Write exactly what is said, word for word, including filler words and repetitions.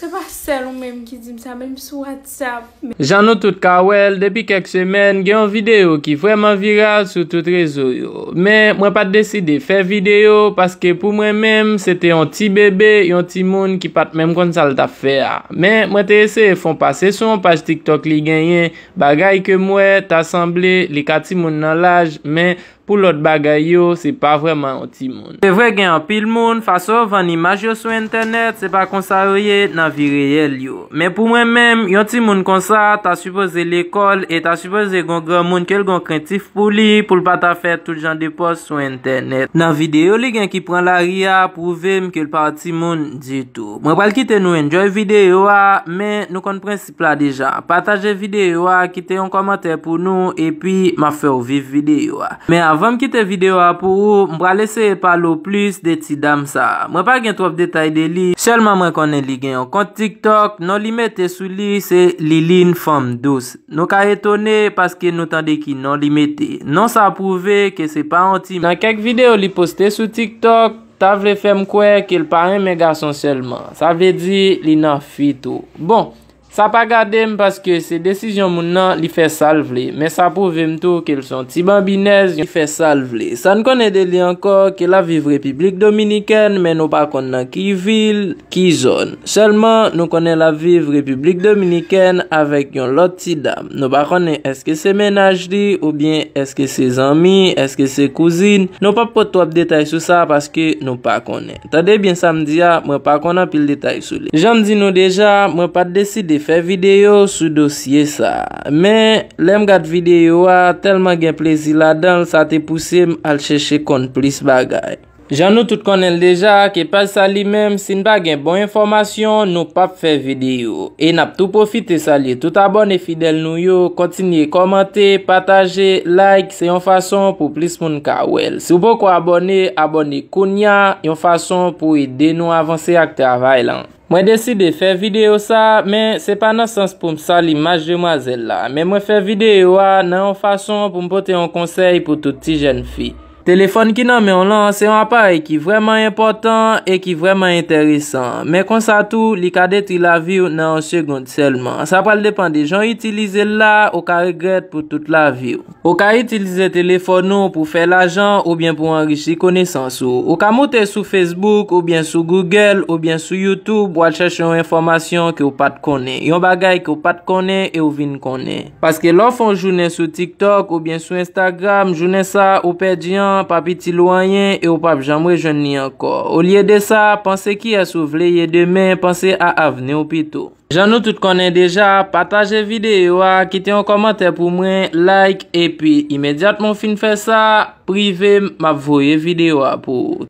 Se pa sèl ou menm ki di m sa, menm sou WhatsApp. Jan nou tout ka wè l, depi kèk semèn, gen yon videyo ki vrèman viral sou tout rezo yo. Men, mwen pa t deside fè videyo paske pou mwen menm, se te yon ti bebe, yon timoun ki pa t menm konn sa l t ap fè a. Men, mwen te eseye fè yon pase sou yon paj TikTok li genyen, bagay ke m wè ta sanble li ka timoun nan laj, men pou lòt bagay yo, se pa vrèman yon timoun. Se vre, gen anpil moun, fason yo vann imaj yo sou entènèt, se pa konsa yo ye nan vi reyèl yo. Men pou mwen menm, yon timoun konsa ta sipoze lekòl e ta sipoze gon granmoun ke l gon krentif pou li, pou l pa ta fè tout jan de pòs sou entènèt. Nan videyo li gen ki pran lari a, pwouve m ke l pa yon timoun ditou. Mwen pral kite nou enjoy videyo a, men nou konn prensip la deja. Pataje videyo a, kite yon kòmantè pou nou, epi m ap fè w viv videyo a. Men avan m kite videyo a pou ou, m pral eseye pale w plis de ti dam sa a. Mwen pa gen twòp detay de li, sèlman mwen konnen li gen yon kont TikTok, non li mete sou li se Liline Fanm Dous. Nou ka etone paske nou tande ki non li mete. Non sa pwouve ke se pa yon ti... Nan kèk videyo li poste sou TikTok, ta vle fè m kwè ke l pa renmen gason sèlman. Sa vle di li nan fi tou. Bon, sa pa gade m paske se desizyon moun nan, li fè sa l vle. Men sa pwouve m tou ke l se yon ti banbinèz, li fè sa l vle. Sa n konnen de li ankò, ke l ap viv Repiblik Dominikèn, men nou pa konn nan ki vil, ki zòn. Sèlman, nou konnen l ap viv Repiblik Dominikèn avèk yon lòt ti dam. Nou pa konnen èske se mennaj li, oubyen èske se zanmi, èske se kouzin. Nou p ap pot twòp detay sou sa paske nou pa konnen. Tande byen sa m di a, mwen pa konn anpil detay sou li. Jan m di nou deja, mwen pa t deside fè videyo sou dosye sa a. Men, lè m gad videyo a, tèlman gen plezi ladan l, sa te pouse m al chèche konn plis bagay. Jan nou tout konnen l deja, ke paj sa li menm, si n pa gen bon enfòmasyon, nou p ap fè videyo. E n ap tou pwofite salye tout abòne fidèl nou yo, kontinye kòmante, pataje, like, se yon fason pou plis moun ka wè l. Si w poko abòne, abòne kounya, yon fason pou ede nou avanse ak travay lan. Mwen deside fè videyo sa, men se pa nan sans pou m sal imaj demwazèl la, men mwen fè videyo a nan yon fason pou m pote yon konsèy pou tout ti jèn fi. Telefòn ki nan men w lan, se yon aparèy ki vrèman enpòtan e ki vrèman enteresan, men konsa tou, li ka detwi lavi w nan yon segonn sèlman. Sa pral depann de jan w itilize l la, ou ka regrèt pou tout lavi w. Ou ka itilize telefòn ou pou fè lajan oubyen pou anrichi konesans ou. Ou ka moute sou Facebook oubyen sou Google oubyen sou YouTube, w al chèche yon enfòmasyon ke w pa t konnen, yon bagay ke w pa t konnen e w vin konnen. Paske lè w fè yon jounen sou TikTok oubyen sou Instagram, jounen sa a ou pèdi an p ap itil ou anyen e w p ap janm rejwenn li ankò. Olye de sa, panse kiyès ou vle ye demen, panse a avni w pito. Jan nou tout konnen deja, pataje videyo a, kite yon kòmantè pou mwen, like, epi imedyatman w fin fè sa, prive m, m ap voye videyo a pou ou.